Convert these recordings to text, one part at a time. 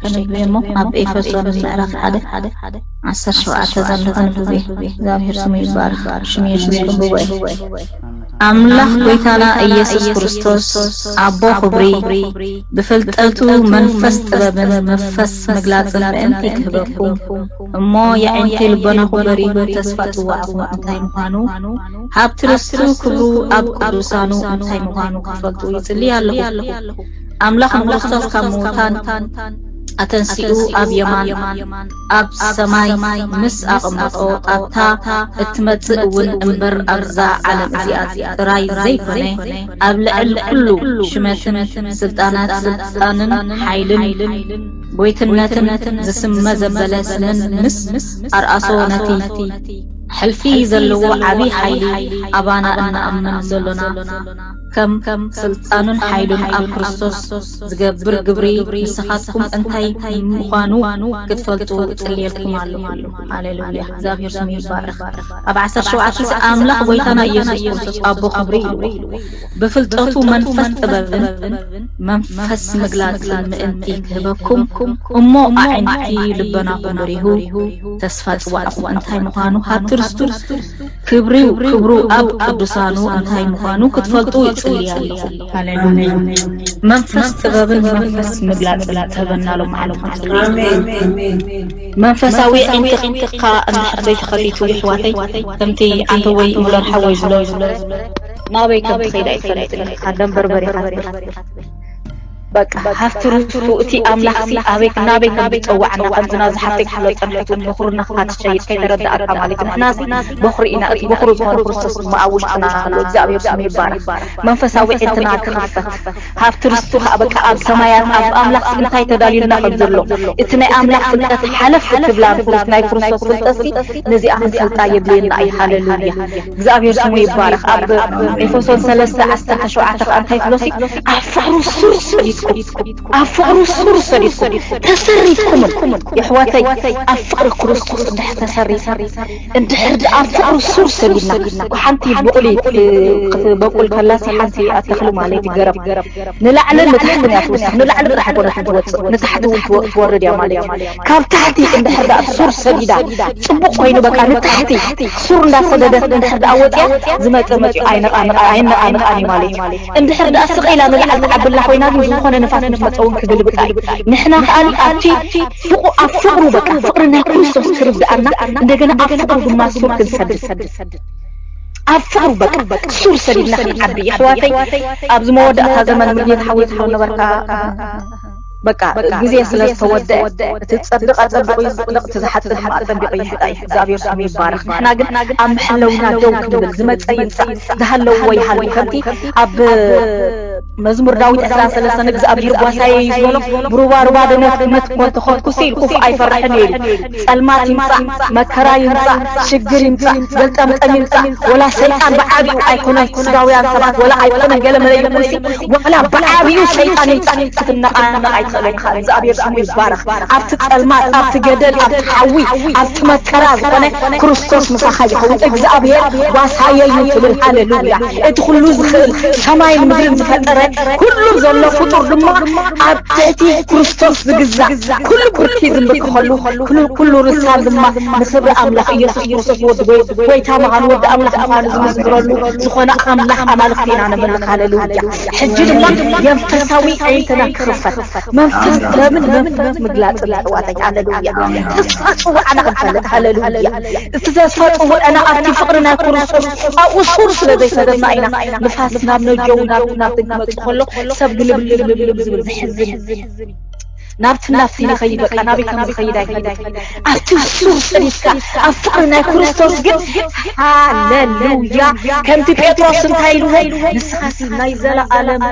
ከነንብብ እሞ ኣብ ኤፌሶን ምዕራፍ ሓደ ዓሰርተ ሸውዓተ ዘሎ ከንብብ እየ። እግዚኣብሔር ስሙ ይባረክ። ሽም የሱስ ክንብቦ እየ። ኣምላኽ ጎይታና ኢየሱስ ክርስቶስ ኣቦ ክብሪ ብፍልጠቱ መንፈስ ጥበብን መንፈስ ምግላጽን ምእንቲ ክህበኩም እሞ የዒንቲ ልቦናኹም በሪሁ ተስፋ ጽዋዕኹም እንታይ ምዃኑ ሃብቲ ርስቱ ክብሩ ኣብ ቅዱሳኑ እንታይ ምዃኑ ክትፈልጡ ይጽሊ ኣለኹ። ኣምላኽ ንክርስቶስ ካብ ምዉታን ኣተንሲኡ ኣብ የማን ኣብ ሰማይ ምስ ኣቐመጦ ኣብታ እትመጽእ እውን እምበር ኣብዛ ዓለም እዚኣ ጥራይ ዘይኮነ ኣብ ልዕል ኩሉ ሽመትን ስልጣናት ስልጣንን ሓይልን ጎይትነትን ዝስመ ዘበለ ስምን ምስ ኣርኣሶ ነቲ ሕልፊ ዘለዎ ዓቢ ሓይሊ ኣባና እንኣምን ዘሎና ከም ስልጣኑን ሓይሉን ኣብ ክርስቶስ ዝገብር ግብሪ ንስኻትኩም እንታይ ምዃኑ ክትፈልጡ እጽልየልኩም ኣለኹ። ሃሌሉያ፣ እግዚኣብሔር ስሙ ይባረኽ። ኣብ ዓሰርተ ሸውዓተ ኣምላኽ ጎይታና ኢየሱስ ክርስቶስ ኣቦ ክብሪ ኢሉ ብፍልጠቱ መንፈስ ጥበብን መንፈስ ምግላጽን ምእንቲ ክህበኩም እሞ ኣዒንቲ ልበናኹም በሪሁ ተስፋ ጽዋዕኹም እንታይ ምዃኑ ሃብቲ ርስቱ ክብሪው ክብሩ ኣብ ቅዱሳኑ እንታይ ምዃኑ ክትፈልጡ ይጽልይ ኣለኹ። ሃሌሉያ። መንፈስ ጥበብን መንፈስ ምግላጽን ተበናሎም ዓለም። መንፈሳዊ ዕንቅኻ እንድሕር ዘይተኸፊቱ ይሕዋተይ ከምቲ ኣንተ ወይ ሙለር ሓወይ ዝሎ ናበይ ከም ትኸይዳ ይፈልጥ። ኣደም በርበሬ በቃ ሃብቲ ርስቱ እቲ ኣምላኽሲ ኣበይ ናበይ ከም ዝጸዋዕና ከምዚ ናብዚ ሓፍተይ ክፍለጥ ጸኒሐቱ ምኹርናኻ ትሸይጥ ከይተረዳእካ ማለት እዩ። ንሕናሲ በኹሪ ኢና፣ እቲ በኹሪ ዝኾነ ክርስቶስ ድማ ኣብ ውሽጥና ኣሎ። እግዚኣብሔር ስሙ ይባረክ። መንፈሳዊ ዕንትና ክኽፈት ሃብቲ ርስቱ ከዓ በቃ ኣብ ሰማያት ኣብ ኣምላኽ እንታይ ተዳልዩልና ከም ዘሎ እቲ ናይ ኣምላኽ ፍልጠት ሓለፍ ክትብላ ናይ ክርስቶስ ፍልጠትሲ ነዚኣ ክንፈልጣ የድልየና እዩ። ሃሌሉያ እግዚኣብሔር ስሙ ይባረክ። ኣብ ኤፌሶን ሰለስተ ዓሰርተ ሸውዓተ ከዓ እንታይ ትብሎ ሲ ኣብ ፍቕሩ ሱር ሰዲድኩም ኣብ ፍቕሩ ሱር ሰዲድኩም ተሰሪትኩምን የሕዋተይ ኣብ ፍቕሪ ክርስቶስ እንድሕር ተሰሪት እንድሕር ደኣ ኣብ ፍቕሩ ሱር ሰዲድና ሓንቲ ብቑሊ ክትበቁል ከላሲ ሓንቲ ኣተኽሊ ማለት ገረብ ንላዕልን ንታሕትን እያ ትወስኽ። ንላዕሊ ጥራሕ ኣይኮነትን ትወፅእ ንታሕቲ እውን ትወ- ትወርድ እያ ማለት እዩ። ካብ ታሕቲ እንድሕር ደኣ ሱር ሰዲዳ ፅቡቕ ኮይኑ በቃ ንታሕቲ ሱር እንዳሰደደት እንድሕር ደኣ ወፅያ ዝመፀ መፂኡ ኣይነቃንቃ ኣይነቃንቃን እዩ ማለት እዩ። እንድሕር ደኣ ስቕ ኢላ ንላዕሊ ትዓብላ ኮይና ግን ዝኾነ ንፋስ ምስ መፀ እውን ክግልብጣ እዩ። ንሕና ከኣ ኣብቲ ፍቑ ኣብ ፍቕሩ በቃ ፍቕሪ ናይ ክርስቶስ ክርድኣና እንደገና ኣብ ፍቕሩ ድማ ሱር ክንሰድድ ኣብ ፍቕሩ በቃ ሱር ሰዲድና ክንዓቢ የሕዋተይ ኣብዚ መወዳእታ ዘመን ምድየት ሓወይ ትብሎ ነበርካ በቃ ግዜ ስለ ዝተወደአ እቲ ዝጸብቕ ኣጸቢቑ ይጽብቕ እቲ ዝሓጥእ ድማ ኣጸቢቑ ይሕጣ እዩ እግዚኣብሔር ስሙ ይባረኽ ንሕና ግን ኣብ መሐለውና ደው ክንብል ዝመጸ ይምጻእ ዝሃለዎ ይሃሉ ከምቲ ኣብ መዝሙር ዳዊት ዕስራን ሰለስተን እግዚኣብሔር ጓሳየ እዩ ዝበሎ ብሩባሩባ ደነት መትኮ ተኾትኩሲ ኢሉ ክፉእ ኣይፈርሕን እዩ ኢሉ ጸልማት ይምጻእ መከራ ይምጻእ ሽግር ይምጻእ ገልጠምጠም ይምጻእ ወላ ሰይጣን ብዓቢኡ ኣይኮነን ስጋውያን ሰባት ወላ ኣይኮነን ገለ መለ ይኹንሲ ወላ ብዓቢኡ ሰይጣን ይምጻእ ክትነቓነቕ ኣይትኽእልን ኢኻ እግዚኣብሔር ስሙ ይባረኽ ኣብቲ ጸልማት ኣብቲ ገደል ኣብቲ ሓዊ ኣብቲ መከራ ዝኾነ ክርስቶስ ምሳኻ ይኸውን እግዚኣብሔር ጓሳየ እዩ ትብል ሃሌሉያ እቲ ኩሉ ዝኽእል ሰማይን ምድርን ዝፈጠረ ኩሉ ዘሎ ፍጡር ድማ ኣብ ትሕቲ ክርስቶስ ዝግዛእ ኩሉ ብርኪ ዝንብርክኸሉ ኩሉ ርሳን ድማ ንኽብሪ ኣምላኽ ኢየሱስ ክርስቶስ ወዲ ጎይታ ምዃኑ ወዲ ኣምላኽ ምዃኑ ዝምስክረሉ ዝኾነ ኣምላኽ ኣማልኽቲ ኢና ነምልኽ ሃሌሉያ ሕጂ ድማ መንፈሳዊ ኣዒንትና ክኽፈት መንፈስ ጥበብን መንፈስ ምግላጽን ኣሕዋተይ ሃሌሉያ ተስፋ ጽዋዕና ክንፈልጥ ሃሌሉያ እቲ ተስፋ ጽውዕና ኣብቲ ፍቕሪ ናይ ክርስቶስ ኣብኡ ሱር ስለ ዘይሰደድና ኢና ንፋስ ናብ ነጀው ናብ ናብትን ክመጽእ ከሎ ሰብ ግልብልብልብልብ ዝብል ዘሕዝን ናብቲ ናብቲ ንኸይድ በቃ ናበይ ከም ዝኸይድ ኣይፈልጥ ኣብቲ ሱር ሰዲድካ ኣብ ፍቕሪ ናይ ክርስቶስ ግን ሃሌሉያ ከምቲ ጴጥሮስ እንታይ ኢልዎ ንስኻሲ ናይ ዘለኣለም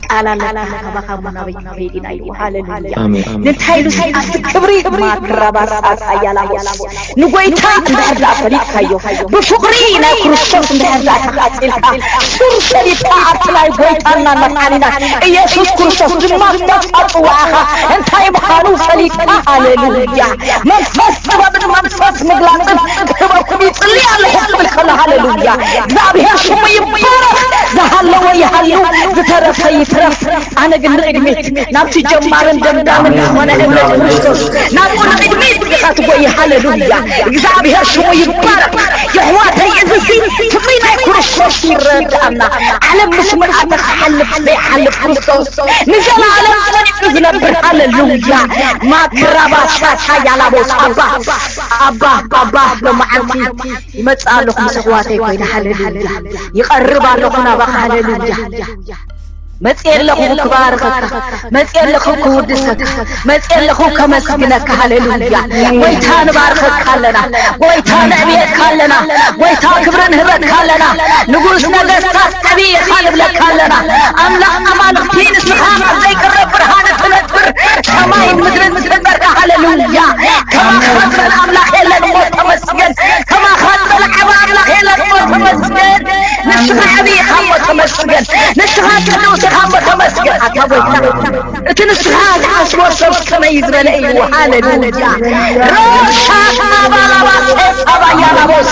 ቃል ኣለካ ካባኻ እሞ ናበይ ክንከይድ ኢና ኢልዎ ሃሌሉያ እንታይ ኢሉ ኣብቲ ክብሪ ማክራባስ ኣሳያላሞስ ንጎይታ እንድሕር ደኣ ፈሊጥካዮ ብፍቕሪ ናይ ክርስቶስ እንድሕር ደኣ ተቓጺልካ ሱር ሰዲድካ ኣብቲ ናይ ጎይታና መድሓኒና ኢየሱስ ክርስቶስ ድማ ተስፋ ጽዋዕኻ እንታይ ምዃኑ ፈሊጥካ ሃሌሉያ መንፈስ ጥበብን መንፈስ ምግላጽን ክህበኩም ይጽሊ ኣለኹ ክብል ከሎ ሃሌሉያ እግዚኣብሔር ሽሙ ይባረኽ ዝሃለወ ይሃሉ ዝተረፈ ይትረፍ። ኣነ ግን ንቕድሚት ናብቲ ጀማርን ደምዳምን ዝኾነ እምነት ክርስቶስ ናብኡ ንቕድሚት ኢኻ ትጎይ። ሃሌሉያ! እግዚኣብሔር ሽሙ ይባረክ። የሕዋተይ፣ እዚ ሲ ፍቕሪ ናይ ክርስቶስ ይረድኣና። ዓለም ምስ ምልኣተ ክሓልፍ ዘይሓልፍ ክርስቶስ ንዘለኣለም ጸኒዑ ዝነብር። ሃሌሉያ! ማክራባ ሻታ ያላቦስ ኣባ ኣባ ኣባ ሎማዓንቲ ይመጽእ ኣለኹ ምስ ኣሕዋተይ ኮይነ። ሃሌሉያ! ይቐርብ ኣለኹ ናባኻ። ሃሌሉያ! መጽየ ኣለኹ ክባርኸካ፣ መጽየ ኣለኹ ክውድሰካ፣ መጽየ ኣለኹ ከመስግነካ። ሃሌሉያ! ጎይታ ንባርኸካ ኣለና፣ ጎይታ ነዕብየካ ኣለና፣ ጎይታ ክብሪ ንህበካ ኣለና። ንጉስ ነገስታት ዓብዪ ኢኻ ንብለካ ኣለና። ኣምላኽ ኣማልኽቲ ንስኻ ኣብ ዘይቅረብ ብርሃን እትነብር፣ ሰማይን ምድርን ዝፈጠርካ። ሃሌሉያ! ከማኻ ዝበለ ኣምላኽ የለን እሞ ተመስገን። ከማኻ ዝበለ ዓቢ ኣምላኽ የለን እሞ ተመስገን። ንስኻ ዓቢ ኢኻ እሞ ተመስገን። ንስኻ ቅዱስ ኢኻ እሞ ተመስገን። ኣታ ጎይታ፣ እቲ ንስኻ ትሓስቦ ሰብ ከመይ ዝበለ እዩ? ሃሌሉያ! ሮሻ ባላባሴ ሳባያላቦስ፣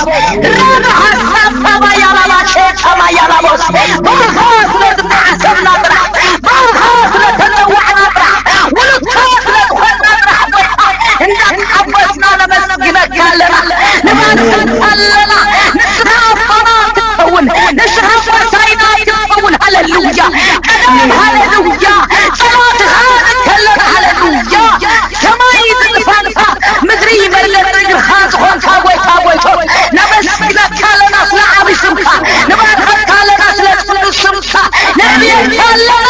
ራባሃሳ ሳባያላባሴ ሳባያላቦስ፣ ብኣኻ ስለ ዝተሓሰብና ጥራሕ፣ ብኣኻ ስለ ተጸዋዕና ጥራሕ፣ ውሉድካ ስለ ዝኾንና ጥራሕ፣ ጎይታ፣ እንዳተሓጎስና ነመስግነካ ኣለና፣ ንባርኸካ ኣለና። ንስኻ ኣቦና ክትኸውን፣ ንስኻ መሳይና ክትኸውን። ሃሌሉያ! ቀደም፣ ሃሌሉያ! ጸሎትኻ ንከለና፣ ሃሌሉያ! ሰማይ ዝንፋንፋ፣ ምድሪ መርገጺ እግርኻ ዝኾንካ ጎይታ ጎይቶት፣ ነመስግነካ ኣለና ስለ ዓቢ ስምካ፣ ንባርኸካ ኣለና ስለ ጽኑዕ ስምካ፣ ነዕብየካ ኣለና።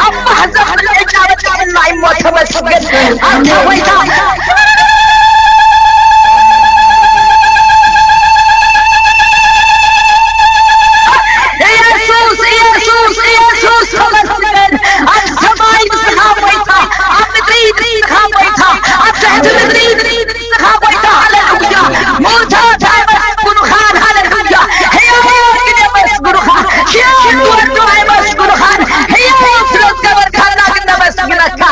ኣባ ዘኽብር ዕጫ በጽሐና እሞ ተመስገን ኣንታ ጎይታ። ኢየሱስ፣ ኢየሱስ፣ ኢየሱስ ተመስገን። ኣብ ሰማይ ንስኻ ጎይታ፣ ኣብ ምድሪ ንስኻ ጎይታ፣ ኣብ ትሕቲ ምድሪ ንስኻ ጎይታ። ሃሌሉያ። ሙታት ኣይመስግኑኻን። ሃሌሉያ። ህያዋን ግን የመስግኑኻ። ሲኦል ዝወርዱ ኣይመስግኑኻን። ህያው ስለ ዝገበርካና ግን ነመስግነካ።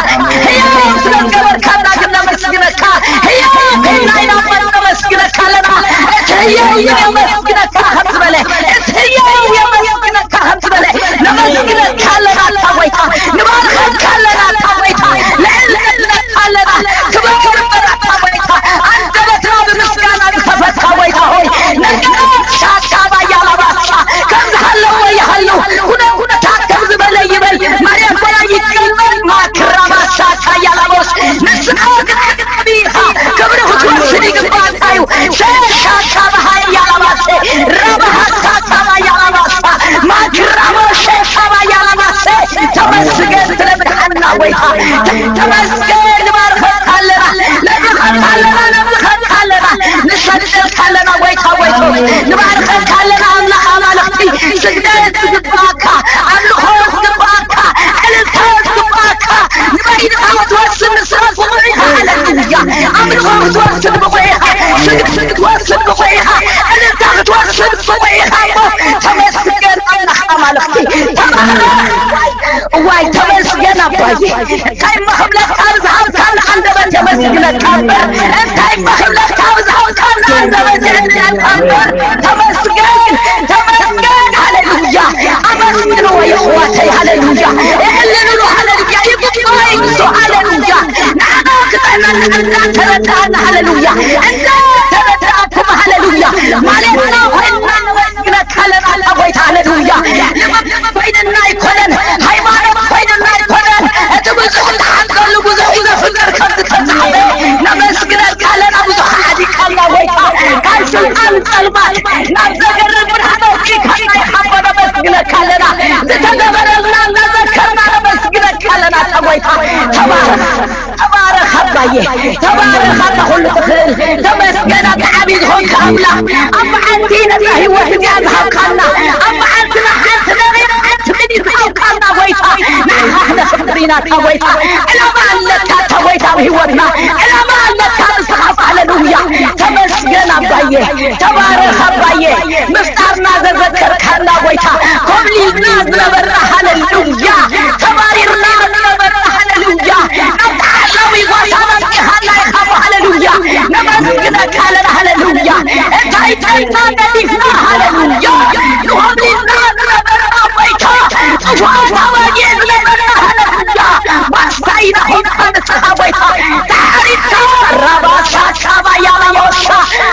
ህያው ስለ ዝገበርካና ግን ነመስግነካ። ህያው ኮይና ኢና እሞ ነመስግነካ ኣለና። እቲ ህያው ግን የመስግነካ ከም ዝበለ፣ እቲ ህያው የመስግነካ ከም ዝበለ ነመስግነካ ኣለና። ኣታ ጎይታ ንባርኸካ ኣለና። ኣታ ጎይታ ንዕልለካ ኣለና። ክብር ይግባእ ኣታ ጎይታ። ኣንደበትና ብምስጋና ዝተፈትካ ጎይታ ሆይ፣ ነገራት ሻታ ባያላባሳ ከም ዝሃለዎ ይሃሉ፣ ኩነታት ከም ዝበለ ይበል፣ መሬት በላይ ይቀመጥ። ማክራባሳ ታያላቦስ ንስኻ ግን ዓቢ ኢኻ፣ ክብሪ ክትወስድ ይግባእካ እዩ። ሸሻሻ ባሃያላባሴ፣ ራባሃሳታ ባያላባሳ፣ ማክራቦ ሸሻ ባያላባሴ፣ ተመስገን ስለ ምድሓንና ጎይታ፣ ተመስገን። ንባርኸካ ኣለና፣ ነብርኸካ ኣለና፣ ነብርኸካ ኣለና፣ ንሰግደልካ ኣለና ጎይታ ጎይቶት፣ ንባርኸካ ኣለና ኣምላኽ ኣማልኽቲ። ስግደት ዝግባኣካ፣ ኣምልኾ ዝግባኣካ፣ ዕልልታ ዝግባኣካ፣ ንበይንኻ ክትወስን ንስኻ ስሙዕ ኢኻ። ሃሌሉያ። ኣምልኾ ክትወስን ብቑዕ ኢኻ። ስግደት ክትወስን ብቑዕ ኢኻ። ዕልልታ ክትወስን ብቑዕ ኢኻ እሞ ተመስገን ኣምላኽ ኣማልኽቲ። ተባረኽ። እዋይ ተመስገን ኣባዬ። እንታይ እሞ ክብለካ ኣብ ዝሃብካኒ ኣንደበት የመስግነካ እምበር። እንታይ እሞ ክብለካ ኣብ ዝሃብካኒ ኣንደበት የዕልለካ እምበር። ተመስገን፣ ተመስገን፣ ሃሌሉያ። ኣመስግንዎ የሕዋተይ፣ ሃሌሉያ። የዕልልሉ፣ ሃሌሉያ። ይግባእ እዩ ንሱ፣ ሃሌሉያ። ንዓና ክጠመና እንዳተረዳእና፣ ሃሌሉያ። እንዳተረዳእኩም፣ ሃሌሉያ። ማለትና ኮይንና ነመስግነካ ኣለና፣ ጎይታ፣ ሃሌሉያ። ኮይንና ኣይኮነን፣ ሃይማኖት ኮይንና ኣይኮነን። እቲ ብዙሕ እትሓገሉ ብዙሕ እዩ ዘፍቅር ከም ዝተጻሕፈ ነመስግነካ ኣለና። ብዙሕ ሓዲካልና ጎይታ፣ ካብ ስልጣን ጸልማት ናብ ዘገርም ብርሃን ኣውጺእካና ኢኻ እሞ ነመስግነካ ኣለና። ዝተገበረልና እናዘከርና ነመስግነካ ኣለና። ኣታ ጎይታ ተባረኽ። ተባረኽ ኣባዬ፣ ተባረኽ ኣታ ኩሉ ትኽእል። ተመስገን ኣታ ዓቢ ዝኾንካ ኣምላኽ። ኣብ መዓልቲ ነዛ ህይወት እዚኣ ዝሃብካና፣ ኣብ መዓልቲ መዓልቲ ደቂቕ ዓንት ሚኒት ዝሃብካና ጎይታ፣ ንዓኻ ክነኽብር ኢና ኣታ ጎይታ። ዕላማ ኣለካ ኣታ ጎይታ ኣብ ህይወትና፣ ዕላማ ኣለካ ንስኻ። ሃሌሉያ። ተመስገን ኣባዬ፣ ተባረኽ ኣባዬ። ምፍጣርና ዘዘከርካና ጎይታ፣ ኮብሊልና ዝነበርና፣ ሃሌሉያ። ተባሪርና ዝነበርና፣ ሃሌሉያ። ናብቲ ዓለዊ ቦታ ኣምጺኻና ኢኻ እሞ፣ ሃሌሉያ። ነመስግነካ ኣለና፣ ሃሌሉያ። እንታይ ጸልማት ገዲፍና፣ ሃሌሉያ። ንኾብሊልና ዝነበርና ጎይታ፣ ጥፉኣት ኣባዬ ዝነበርና ኢዳ ሒዝካ ንስኻ ጎይታ ተሓሪድካ ራባሻ ካባያ ላቦሻ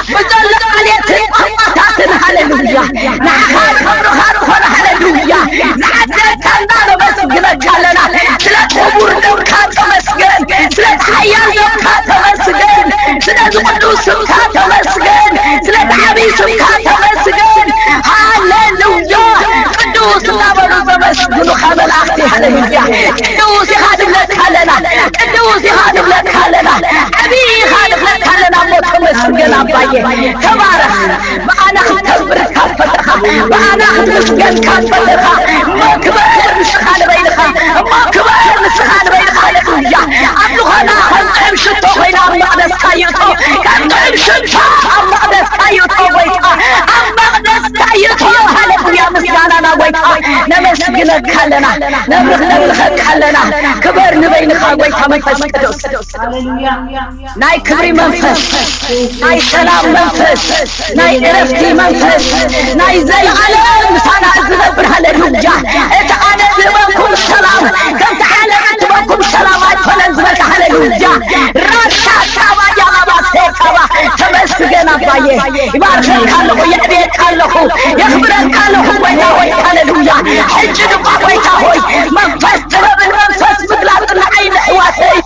ብዘሎ ዓሌትን ቋንቋታትን ሃሌሉያ ንዓኻ ክብርኻ ዝኾነ ሃሌሉያ ንዓዘካ እና ነመስግነካ ኣለና። ስለ ክቡር ደምካ ተመስገን፣ ስለ ሓያል ደምካ ተመስገን፣ ስለ ዝቕዱስ ስምካ ተመስገን፣ ስለ ዓብዪ ስምካ ተመስገን። ሃሌሉያ ቅዱስ እናበሉ ዘመስግኑኻ መላእኽቲ ሃሌሉያ ቅዱስ ኢኻ ንብለካ ኣለና። ቅዱስ ኢኻ ንብለካ ኣለና። ዓብዪ ኢኻ ንብለካ ኣለና እሞ ተመስገን ኣባዬ። ተባረኽ። ብኣና ክትከብር ካብ ፈተኻ፣ ብኣና ክትምስገን ካብ ፈተኻ እሞ ክበር ንስኻ ንበይንኻ፣ እሞ ክበር ንስኻ ንበይንኻ። ሃሌሉያ። ኣብ ዝኾና ከም ጥዑም ሽቶ ኮይና ኣብ መቕደስካ ይእቶ፣ ከም ጥዑም ሽቶ ኣብ መቕደስካ ይእቶ ጎይታ፣ ኣብ መቕደስካ ይእቶ። ሃሌሉያ ምስጋናና ጎይታ ነመስግነካ ኣለና፣ ነምልኽ ነምልኸካ ኣለና። ክበር ንበይንኻ ጎይታ መንፈስ ቅዱስ። ናይ ክብሪ መንፈስ፣ ናይ ሰላም መንፈስ፣ ናይ ዕረፍቲ መንፈስ፣ ናይ ዘለኣለም ምሳና ዝነብር ሃሌሉያ። እቲ ኣነ ዝህበኩም ሰላም ከምቲ ዓለም እትበኩም ሰላም ኣይኮነን ዝበልካ ሃሌሉያ። ራሻ ካባ ያላባ ሴካባ ተመስገን ኣባዬ። ይባርከካ ኣለኹ፣ የዕብየካ ኣለኹ፣ የኽብረካ ኣለኹ ጎይታ ሆይ ሃሌሉያ። ሕጂ ድማ ጎይታ ሆይ መንፈስ ጥበብን መንፈስ ምግላጽን ንዓይኒ ኣሕዋተይ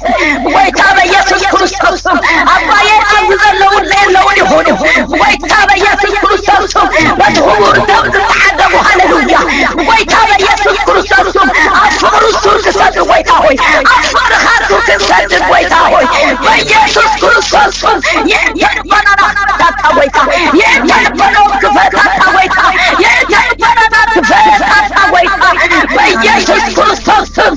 ብጎይታ በኢየሱስ ክርስቶስ ስም ኣባዬ ኣብዚ ዘለውን ዘየለውን ይኹኑ ብጎይታ በኢየሱስ ክርስቶስ ስም በቲ ክቡር ደም ዝተዓደጉ ሃሌሉያ ብጎይታ በኢየሱስ ክርስቶስ ስም ኣብ ፍቕሩ ሱር ክሰዱ ጎይታ ሆይ ኣብ ፍቕርኻ ሱር ክንሰድድ ጎይታ ሆይ በኢየሱስ ክርስቶስ ስም የእተልበናና ክፈታታ ጎይታ የእተልበኖ ክፈታታ ጎይታ የእተልበናና ክፈታታ ጎይታ በኢየሱስ ክርስቶስ ስም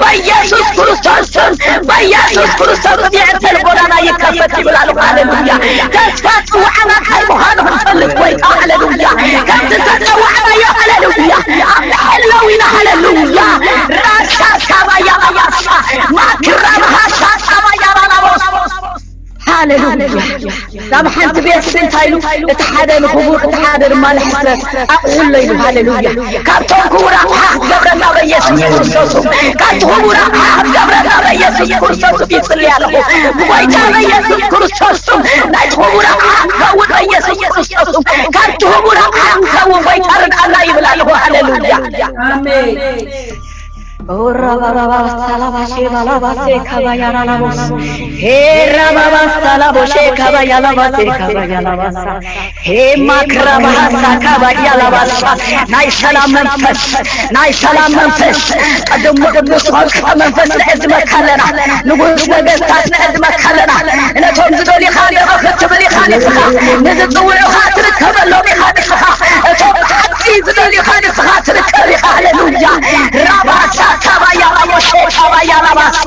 በኢየሱስ ክርስቶስ ስም በኢየሱስ ክርስቶስ ስም የእተል ጎዳና ይከፈት ይብል ኣለኹ። ሃሌሉያ። ተስፋ ጽዋዕና እንታይ ምዃኑ ክንፈልጥ ጎይታ። ሃሌሉያ። ከምቲ ዝተጸዋዕናዮ። ሃሌሉያ። ኣብ ሕለው ኢና። ሃሌሉያ። ራሻ ካባያ ራባሳ ማክራ ራሃሳ ካባያ ራባሳ ሃሌሉያ። ናብ ሓንቲ ቤት እንታይ ኢሉ? እቲ ሓደ ንኽቡር፣ እቲ ሓደ ድማ ንሕስረት ኣቑሑሎ ኢሉ። ሃሌሉያ። ካብቶም ክቡር ኣቕሓ ክትገብረና በኢየሱስ ክርስቶስ ስም። ካብቲ ክቡር ኣቕሓ ክትገብረና በኢየሱስ ክርስቶስ ስም ይጽሊ ኣለኹ። ብጎይታ በኢየሱስ ክርስቶስ ስም ናይቲ ክቡር ኣቕሓ ክኸውን በኢየሱስ ክርስቶስ ስም። ካብቲ ክቡር ኣቕሓ ክኸውን ጎይታ ርድኣና ይብል ኣለኹ። ሃሌሉያ። ኣሜን። ኦራባባባሳላባሼባላባሴካባያላላቦስ ሄራባባሳላቦሼካባያላባሴካባያላባሳ ሄማክራባሃሳካባያላባሳ ናይ ሰላም መንፈስ ናይ ሰላም መንፈስ ቀደሞ ቅዱስ ዝኾንካ መንፈስ ንዕድመካ ኣለና። ንጉስ ነገስታት ንዕድመካ ኣለና። ነቶም ዝደልዩኻ ንዕኦም ክትብል ኢኻ ንስኻ። ንዝጽውዑኻ ትርከበሎም ኢኻ ንስኻ። እቶም ብሓቂ ዝደልዩኻ ንስኻ ትርከብ ኢኻ። ሃሌሉያ። ራባሳ ካባያ ራቦሼ ካባያ ራባሳ።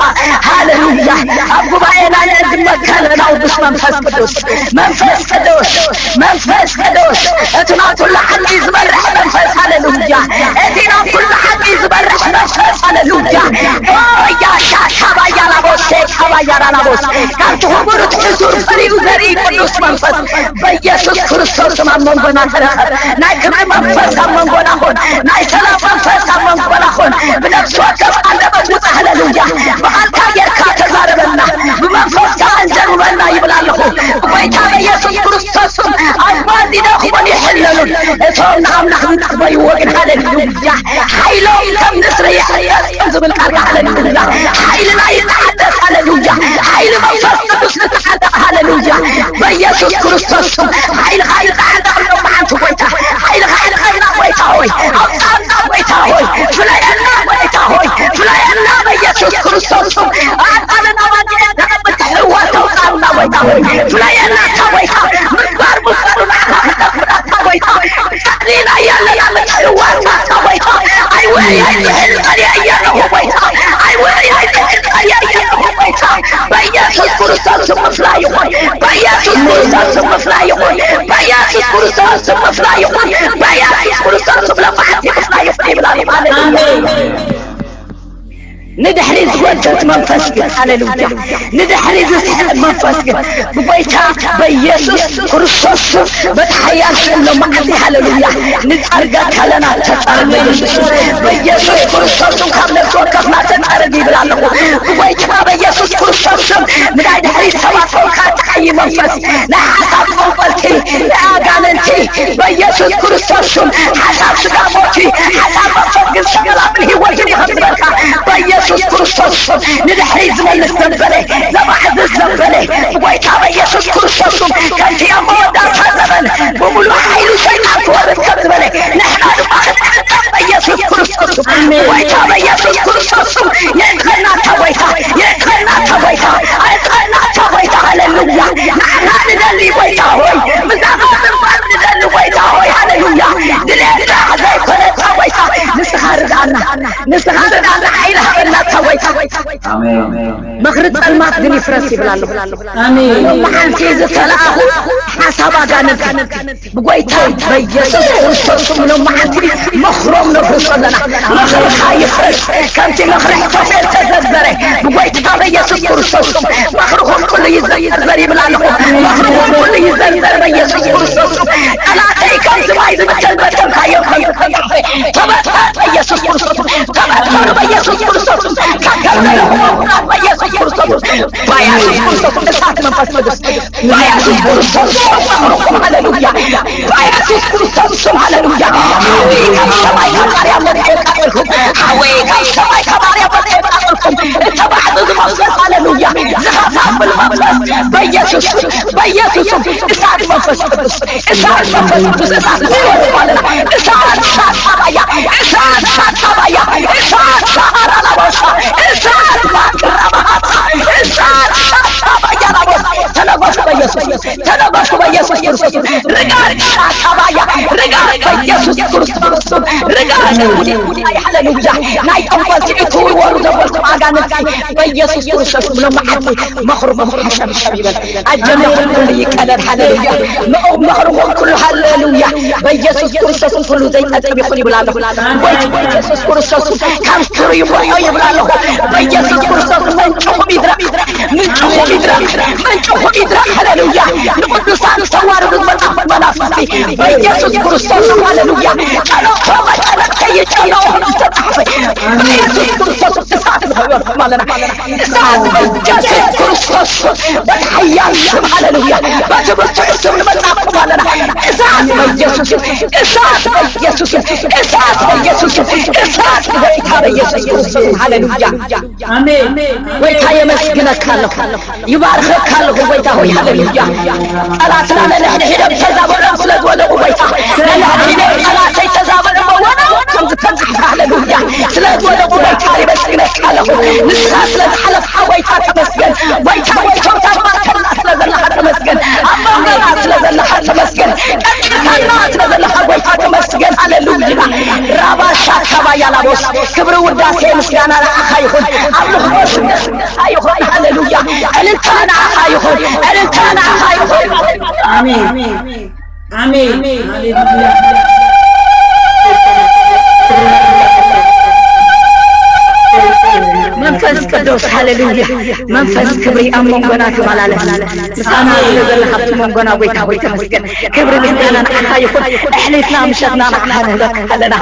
ሃሌሉያ። ኣብ ጉባኤና ንዕድመካ ኣለና ቅዱስ መንፈስ ቅዱስ። መንፈስ ቅዱስ መንፈስ ቅዱስ እቲ ናብ ኩሉ ሓቂ ዝመርሕ መንፈስ። ሃሌሉያ። እቲ ናብ ኩሉ ሓቂ ዝመርሕ መንፈስ። ሃሌሉያ። ኦያ ሻሻባያ ላቦሴ ካባያ ላቦስ ካብቲ ክቡር እቲ ሕሱር ፍሪኡ ዘርኢ ቅዱስ መንፈስ በኢየሱስ ክርስቶስ ስም ኣብ መንጎና ተረኸብ። ናይ ክብሪ መንፈስ ኣብ መንጎና ኹን። ናይ ሰላም መንፈስ ኣብ መንጎና ኹን። ብነፍሲ ወከፍ ኣንደበት ውፃ። ሃሌሉያ። ብቓልካ ጌርካ ተዛረበና። ብመንፈስካ ኣንጀርብበና ይብል ኣለኹ። ብጎይታ በኢየሱስ ክርስቶስ ስም ኣዝማድ ይደኽሙን ይሕለሉን። እቶም ንኣምላኽ ዝጽበይዎ ግን ሃሌሉያ። ሓይሎም ከም ንስሪ ይሕለል ከም ዝብል ቃልካ ሃሌሉያ። ሓይልና ይተሓደስ ሃሌሉያ። ሓይሊ መንፈስ ቅዱስ ንተሓደስ ሃሌሉያ። በኢየሱስ ክርስቶስ ስም ሓይልኻ ይተሓደስ ሎማዓንቲ ጎይታ። ሓይልኻ ይልቐና ጎይታ ሆይ። ኣውጣና ጎይታ ሆይ። ፍለየና ጎይታ ሆይ። ፍለየና በኢየሱስ ክርስቶስ ስም። ኣጣልና ባንዴራ ተቐብልካ ሕዋ ተውጣና ጎይታ ሆይ። ፍለየና እታ ጎይታ። ምግባር ምግባሩ ንዓኻ ክነፍር ኣታ ጎይታ። ጠቕሊላ እያ ኣለና ምትሕውዋስ ኣታ ጎይታ። ኣይወይ ኣይትሕል ጸልየ እየ ኣለኹ ጎይታ። ኣይወይ ኣይትሕል ጸልየ እየ ኣለኹ ጎይታ። በኢየሱስ ክርስቶስ ስም ምፍላይ ይኹን። በኢየሱስ ክርስቶስ ስም ምፍላይ ይኹን። በኢየሱስ ክርስቶስ ስም ምፍላይ ይኹን። በኢየሱስ ክርስቶስ ስም ለማዕቲ ምፍላይ ይኹን ይብላ። ሃሌሉያ። ኣሜን። ንድሕሪ ዝጎትት መንፈስ ግን፣ ሃሌሉያ፣ ንድሕሪ ዝስሕብ መንፈስ ግን፣ ብጎይታ በኢየሱስ ክርስቶስ ስም፣ በቲ ሓያል ስም ሎማዓንቲ፣ ሃሌሉያ፣ ንጸርገካ ኣለና። ተጸረግ በኢየሱስ ስም። በኢየሱስ ክርስቶስ ስም ካብ ነፍሲ ወከፍና ተጸረግ ይብል ኣለኹ። ብጎይታ በኢየሱስ ክርስቶስ ስም ንናይ ድሕሪት ሰባት ኮንካ ተዓይ መንፈስ፣ ናይ ሓሳብ ቀንቆልቲ፣ ናይ ኣጋንንቲ፣ በኢየሱስ ክርስቶስ ስም ሓሳብ ስጋ ሞት፣ ሓሳብ መንፈስ ግን ሰላምን ህይወትን ይኸፍትበልካ። በኢየሱስ ክርስቶስ ስም ንድሕሪት ዝመልስ ዘንበለ፣ ዘማዕዝዝ ዘንበለ፣ ብጎይታ በኢየሱስ ክርስቶስ ስም ከምቲ ኣብ መወዳእታ ዘመን ብምሉእ ሓይሉ ሰይጣን ክወርድ ከም ዝበለ፣ ንሕና ድማ ክንዕጠቕ በኢየሱስ ክርስቶስ ስም። ኣሜን። ጎይታ በኢየሱስ ክርስቶስ ስም የእትኸና እታ ጎይታ፣ የእትኸና እታ ጎይታ፣ ኣእትኸና እታ ጎይታ። ሃሌሉያ። ንዓኻ ንደሊ ጎይታ ሆይ፣ ምስኻ ምንባር ንደሊ ጎይታ ሆይ። ሃሌሉያ። ድሌትና ዘይኮነ እታ ጎይታ ንስኻ ርድኣና፣ ንስኻ ርድኣና፣ ሓይሊ ሃበና እታ ጎይታ። ኣሜን። ምኽሪ ጸልማት ግን ይፍረስ ይብል ኣለኹ። ኣሜን። ሎማዓንቲ ዝተለኣኹ ሓሳብ ኣጋንንቲ ብጎይታ በኢየሱስ ክርስቶስ ስም ሎማዓንቲ ምኽሮም ነፍርሶ ኣለና። ምኽርኻ ይፍረስ። ከምቲ ምኽሪ ሕቶፌል ተዘርዘረ፣ ብጎይታ በኢየሱስ ክርስቶስ ስም ምኽርኹም ኩሉ ይዘርዘር ይብል ኣለኹ። ምኽርኹም ኩሉ ይዘርዘር በኢየሱስ ክርስቶስ ስም። ጠላተይ ከምዚ ማይ ዝብተን በተንካዮ ከም ዝተጻሕፈ ተበትኑ በኢየሱስ ክርስቶስ ስም። ተበትኑ በኢየሱስ ክርስቶስ ስም። ካብ ዘለኹም በኢየሱስ ክርስቶስ ስም። በኢየሱስ ክርስቶስ ስም እሳት መንፈስ ቅዱስ በኢየሱስ ክርስቶስ ስም። ሃሌሉያ። በኢየሱስ ክርስቶስ ስም። ሃሌሉያ። ሓዊ ካብ ሰማይ ካብ ማርያም መጥቶ የቃጥልኩም። ሓዊ ካብ ሰማይ ካብ ማርያም መጥቶ የቃጥልኩም። እተባዕጡ ዝመንፈስ፣ ሃሌሉያ፣ ዝኸፋፍል መንፈስ በኢየሱስ ስም፣ በኢየሱስ ስም። እሳት መንፈስ ቅዱስ፣ እሳት መንፈስ ቅዱስ፣ እሳት ህይወት ማለት ነው። እሳት ሳታባያ፣ እሳት ሳታባያ፣ እሳት ሳሃራላቦሳ፣ እሳት ማክራባሃታ፣ እሳት ሳታባያ ላቦሳ። ተነጎሱ በኢየሱስ ስም። ተነጎሱ በኢየሱስ ክርስቶስ ስም። ርጋር ሻታባያ፣ ርጋር በኢየሱስ ክርስቶስ ስም። ርጋር ጉዲ ጉዲ። ሃሌሉያ። ናይ ጠንቆልቲ እትውርወሩ ዘበልኩም ኣጋንንቲ በኢየሱስ ክርስቶስ ስም ሎማዓንቲ መኽርኹም ሓሸብሸብ ይበል። ኣጀሚርኩም ኩሉ ይቀደድ። ሃሌሉያ። ምእው መኽርኹም ኩሉ። ሃሌሉያ። በኢየሱስ ክርስቶስ ስም ኩሉ ዘይጠቅም ይኹን ይብል ኣለኹ። በኢየሱስ ክርስቶስ ስም ካብ ስሩ ይውሕዮ ይብል ኣለኹ። በኢየሱስ ክርስቶስ ስም መንጭኹም ይድረቕ። ምንጭኹም ይድረቕ፣ ምንጭኹም ይድረቕ። ሃሌሉያ። ንቅዱሳን ተዋርዱ ዝመጻኹም መናፍስቲ በኢየሱስ ክርስቶስ ስም፣ ሃሌሉያ። ጸሎቶም መጨነቕ ከይጨነቑ ከም ዝተጻሕፈ በኢየሱስ ክርስቶስ ስም እሳት ንኽበልኩም ኣለና። እሳት በኢየሱስ ክርስቶስ ስም፣ በቲ ሓያል ስም፣ ሃሌሉያ። በቲ ብርቱዕ ስም ንመጻኹም ኣለና። እሳት በኢየሱስ ስም፣ እሳት በኢየሱስ ስም፣ እሳት በኢየሱስ ስም፣ እሳት በጌታ በኢየሱስ ክርስቶስ ስም፣ ሃሌሉያ። ኣሜን። ጎይታ የመስግነካ ኣለኹ፣ ይባርኸካ ኣለኹ። ጎይታ ሆይ፣ ሃሌሉያ። ጠላትና ነንሕድሕዶም ተዛበሎም ስለ ዝወደቁ፣ ጎይታ ነንሕድሕዶም ጠላተይ ተዛበሎም ወደቁ ከም ዝተጻሕፈ፣ ሃሌሉያ፣ ስለ ዝወደቁ፣ ጎይታ የመስግነካ ኣለኹ። ንስኻ ስለ ዝሓለፍካ፣ ጎይታ ተመስገን። ጎይታ ሆይ፣ ከብታት ማእከልና ስለ ዘለኻ ተመስገን። ኣብ መንጎና ስለ ዘለኻ ተመስገን። ቀጺልካና ስለ ዘለኻ፣ ጎይታ ተመስገን። ሃሌሉያ። ራባሻ ካባያ ላቦስ፣ ክብሪ፣ ውዳሴ፣ ምስጋና ንዓኻ ይኹን። ኣምልኾ፣ ስግደት ንዓኻ ይኹን። ሃሌሉያ። ዕልልታ ንዓኻ ይኹን። ዕልልታ ንዓኻ ይኹን። ኣሜን። ኣሜን። ሃሌሉያ። መንፈስ ቅዱስ፣ ሃሌሉያ። መንፈስ ክብሪ ኣብ መንጎና ተመላለስ። ምሳና ስለ ዘለኻ ኣብቲ መንጎና፣ ጎይታ ሆይ፣ ተመስገን። ክብሪ ምስጋና ንዓኻ ይኹን። ኣሕሊፍና ምሸትና ንዓኻ ንህበካ ኣለና።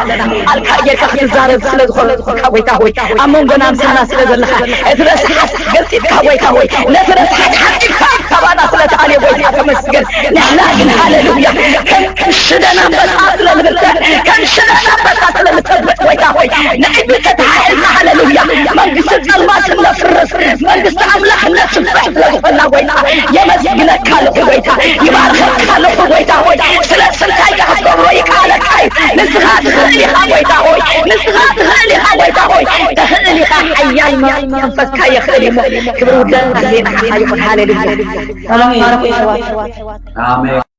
ቃልካ ጌርካ ክትዛረብ ስለ ዝኾንካ፣ ጎይታ ሆይ፣ ኣብ መንጎና ምሳና ስለ ዘለኻ፣ እቲ ረስሓት ገጢጥካ፣ ጎይታ ሆይ፣ ነቲ ረስሓት ሓጺብካ ካባና ስለ ተኣልዮ፣ ጎይታ ተመስገን። ንሕና ግን፣ ሃሌሉያ፣ ከም ሽደን ኣንበሳ ስለ ንብርትዕ፣ ከም ሽደን ኣንበሳ ስለ ንተብዕ፣ ጎይታ ሆይ፣ ንዕብተት ሓይልና፣ ሃሌሉያ፣ መንግስቲ ጸልማት እነፍርስ፣ መንግስቲ ኣምላኽ እነስፍሕ ስለ ዝኾንና፣ ጎይታ የመስግነካ ኣለኹ፣ ጎይታ ይባርኸካ ኣለኹ፣ ጎይታ ሆይ፣ ስለ ስምካ ኢኻ ክትገብሮ ይከኣለካ እዩ። ንስኻ ትኽእል ኢኻ፣ ጎይታ ሆይ፣ ንስኻ ትኽእል ኢኻ፣ ጎይታ ሆይ፣ ትኽእል ኢኻ። ሓያል መንፈስካ የኽእል እዩ። ክብሪ ውዳሴ ንዓኻ ይኹን። ሃሌሉያ። ኣሜን። ኣሜን።